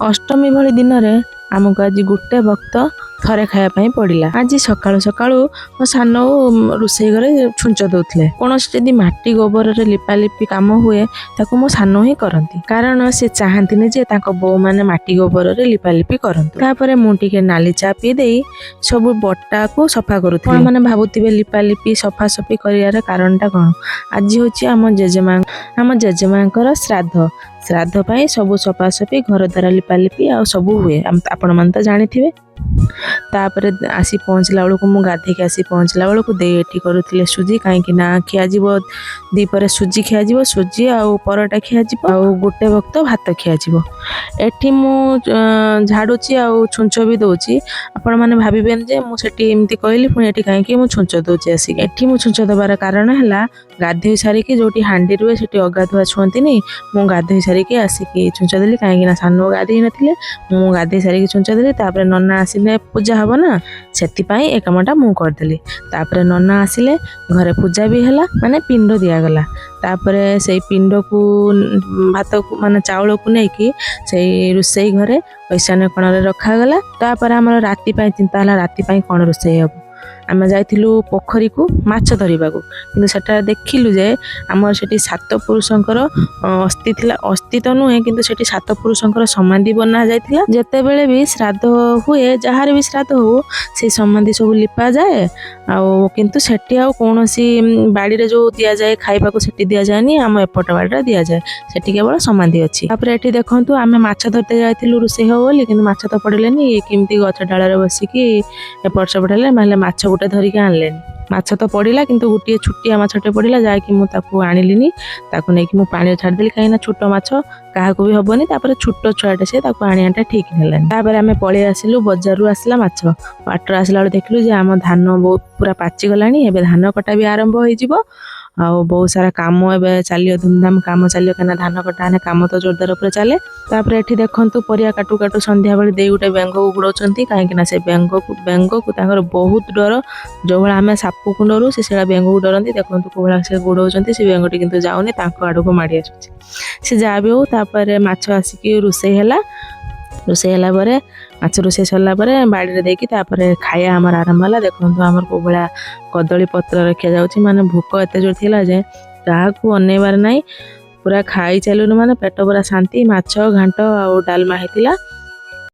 ଅଷ୍ଟମୀ ଭଳି ଦିନରେ ଆମକୁ ଆଜି ଗୋଟେ ବକ୍ତ ଥରେ ଖାଇବା ପାଇଁ ପଡ଼ିଲା। ଆଜି ସକାଳୁ ସକାଳୁ ମୋ ସାନ ରୋଷେଇ ଘରେ ଛୁଞ୍ଚ ଦଉଥିଲେ। କୌଣସି ଯଦି ମାଟି ଗୋବରରେ ଲିପାଲିପି କାମ ହୁଏ, ତାକୁ ମୋ ସାନ ହିଁ କରନ୍ତି, କାରଣ ସେ ଚାହାନ୍ତିନି ଯେ ତାଙ୍କ ବୋଉମାନେ ମାଟି ଗୋବରରେ ଲିପାଲିପି କରନ୍ତୁ। ତାପରେ ମୁଁ ଟିକେ ନାଲି ଚା ପିଇ ଦେଇ ସବୁ ବଟାକୁ ସଫା କରୁଥିଲି। ମାନେ ଭାବୁଥିବେ, ଲିପାଲିପି ସଫାସଫି କରିବାର କାରଣଟା କ'ଣ? ଆଜି ହେଉଛି ଆମ ଜେଜେମାଙ୍କର ଶ୍ରାଦ୍ଧ। ଶ୍ରାଦ୍ଧ ପାଇଁ ସବୁ ସଫାସଫି, ଘର ଦ୍ୱାର ଲିପାଲିପି ଆଉ ସବୁ ହୁଏ। ଆପଣମାନେ ତ ଜାଣିଥିବେ। ତାପରେ ଆସି ପହଞ୍ଚିଲା ବେଳକୁ, ମୁଁ ଗାଧେଇକି ଆସି ପହଞ୍ଚିଲା ବେଳକୁ ଦେଇ ଏଠି କରୁଥିଲେ ସୁଜି, କାହିଁକି ନା ଖିଆଯିବ ଦ୍ୱିପହରେ ସୁଜି ଖିଆଯିବ। ସୁଜି ଆଉ ପରଟା ଖିଆଯିବ ଆଉ ଗୋଟେ ବକ୍ତ ଭାତ ଖିଆଯିବ। ଏଠି ମୁଁ ଝାଡୁଛି ଆଉ ଛୁଞ୍ଚ ବି ଦଉଛି। ଆପଣମାନେ ଭାବିବେନି ଯେ ମୁଁ ସେଠି ଏମିତି କହିଲି, ପୁଣି ଏଠି କାହିଁକି ମୁଁ ଛୁଞ୍ଚ ଦଉଛି ଆସିକି। ଏଠି ମୁଁ ଛୁଞ୍ଚ ଦେବାର କାରଣ ହେଲା, ଗାଧେଇ ସାରିକି ଯୋଉଠି ହାଣ୍ଡି ରୁହେ ସେଠି ଅଗାଧୁଆ ଛୁଅନ୍ତିନି। ମୁଁ ଗାଧେଇ ସାରିକି ଆସିକି ଛୁଞ୍ଚ ଦେଲି, କାହିଁକି ନା ସାନ ଗାଧେଇ ନଥିଲେ। ମୁଁ ଗାଧେଇ ସାରିକି ଛୁଞ୍ଚ ଦେଲି। ତାପରେ ନନା ଆସିଲେ ପୂଜା ହବ ନା, ସେଥିପାଇଁ ଏ କାମଟା ମୁଁ କରିଦେଲି। ତାପରେ ନନା ଆସିଲେ, ଘରେ ପୂଜା ବି ହେଲା, ମାନେ ପିଣ୍ଡ ଦିଆଗଲା। ତାପରେ ସେଇ ପିଣ୍ଡକୁ, ଭାତକୁ, ମାନେ ଚାଉଳକୁ ନେଇକି ସେଇ ରୋଷେଇ ଘରେ ଐଶାନ୍ୟ କୋଣରେ ରଖାଗଲା। ତାପରେ ଆମର ରାତି ପାଇଁ ଚିନ୍ତା ହେଲା, ରାତି ପାଇଁ କ'ଣ ରୋଷେଇ ହବ। ଆମେ ଯାଇଥିଲୁ ପୋଖରୀକୁ ମାଛ ଧରିବାକୁ, କିନ୍ତୁ ସେଠାରେ ଦେଖିଲୁ ଯେ ଆମର ସେଠି ସାତ ପୁରୁଷଙ୍କର ଅସ୍ଥି ଥିଲା। ଅସ୍ଥି ତ ନୁହେଁ, କିନ୍ତୁ ସେଠି ସାତ ପୁରୁଷଙ୍କର ସମାଧି ବନା ଯାଇଥିଲା। ଯେତେବେଳେ ବି ଶ୍ରାଦ୍ଧ ହୁଏ, ଯାହାର ବି ଶ୍ରାଦ୍ଧ ହଉ, ସେଇ ସମାଧି ସବୁ ଲିପା ଯାଏ। ଆଉ କିନ୍ତୁ ସେଠି ଆଉ କୌଣସି ବାଡ଼ିରେ ଯୋଉ ଦିଆଯାଏ ଖାଇବାକୁ, ସେଠି ଦିଆଯାଏନି। ଆମ ଏପଟ ବାଡ଼ିରେ ଦିଆଯାଏ। ସେଠି କେବଳ ସମାଧି ଅଛି। ତାପରେ ଏଠି ଦେଖନ୍ତୁ, ଆମେ ମାଛ ଧରିତେ ଯାଇଥିଲୁ ରୋଷେଇ ହବ ବୋଲି, କିନ୍ତୁ ମାଛ ତ ପଡ଼ିଲେନି। ଇଏ କେମିତି ଗଛ ଡାଳରେ ବସିକି ଏପଟ ସେପଟ ହେଲେ, ହେଲେ ମାଛ ଗୋଟେ ଧରିକି ଆଣିଲେନି। ମାଛ ତ ପଡ଼ିଲା, କିନ୍ତୁ ଗୋଟିଏ ଛୋଟିଆ ମାଛଟେ ପଡ଼ିଲା, ଯାହାକି ମୁଁ ତାକୁ ଆଣିଲିନି। ତାକୁ ନେଇକି ମୁଁ ପାଣିରେ ଛାଡ଼ିଦେଲି, କାହିଁକିନା ଛୋଟ ମାଛ କାହାକୁ ବି ହବନି। ତାପରେ ଛୋଟ ଛୁଆଟେ ସେ, ତାକୁ ଆଣିବାଟା ଠିକ ହେଲାନି। ତାପରେ ଆମେ ପଳେଇ ଆସିଲୁ। ବଜାରରୁ ଆସିଲା ମାଛ। ବାଟରେ ଆସିଲା ବେଳକୁ ଦେଖିଲୁ ଯେ ଆମ ଧାନ ବହୁତ ପୁରା ପାଚିଗଲାଣି। ଏବେ ଧାନ କଟା ବି ଆରମ୍ଭ ହେଇଯିବ ଆଉ ବହୁତ ସାରା କାମ ଏବେ ଚାଲିବ, ଧୁମଧାମ କାମ ଚାଲିବ, କାହିଁକିନା ଧାନ କଟା ହେଲେ କାମ ତ ଜୋରଦାର ଉପରେ ଚାଲେ। ତାପରେ ଏଠି ଦେଖନ୍ତୁ, ପରିବା କାଟୁ କାଟୁ ସନ୍ଧ୍ୟାବେଳେ ଦେଇ ଗୋଟେ ବେଙ୍ଗକୁ ଗୁଡ଼ଉଛନ୍ତି, କାହିଁକି ନା ସେ ବେଙ୍ଗକୁ ତାଙ୍କର ବହୁତ ଡର। ଯୋଉଭଳିଆ ଆମେ ସାପକୁ ଡରୁ, ସେ ସେଇଟା ବେଙ୍ଗକୁ ଡରନ୍ତି। ଦେଖନ୍ତୁ କୋଉ ଭଳିଆ ସେ ଗୁଡ଼ଉଛନ୍ତି। ସେ ବେଙ୍ଗଟି କିନ୍ତୁ ଯାଉନି, ତାଙ୍କ ଆଡ଼କୁ ମାଡ଼ି ଆସୁଛି। ସେ ଯାହା ବି ହଉ, ତାପରେ ମାଛ ଆସିକି ରୋଷେଇ ହେଲା। ରୋଷେଇ ହେଲା ପରେ, ମାଛ ରୋଷେଇ ସରିଲା ପରେ ବାଡ଼ିରେ ଦେଇକି ତାପରେ ଖାଇବା ଆମର ଆରମ୍ଭ ହେଲା। ଦେଖନ୍ତୁ, ଆମର କୋଉ ଭଳିଆ କଦଳୀ ପତ୍ର ରଖାଯାଉଛି। ମାନେ ଭୋକ ଏତେ ଜୋର ଥିଲା ଯେ କାହାକୁ ଅନେଇବାର ନାହିଁ, ପୁରା ଖାଇ ଚାଲିଲୁ, ମାନେ ପେଟ ପୁରା ଶାନ୍ତି। ମାଛ ଘାଣ୍ଟ ଆଉ ଡାଲମା ହେଇଥିଲା।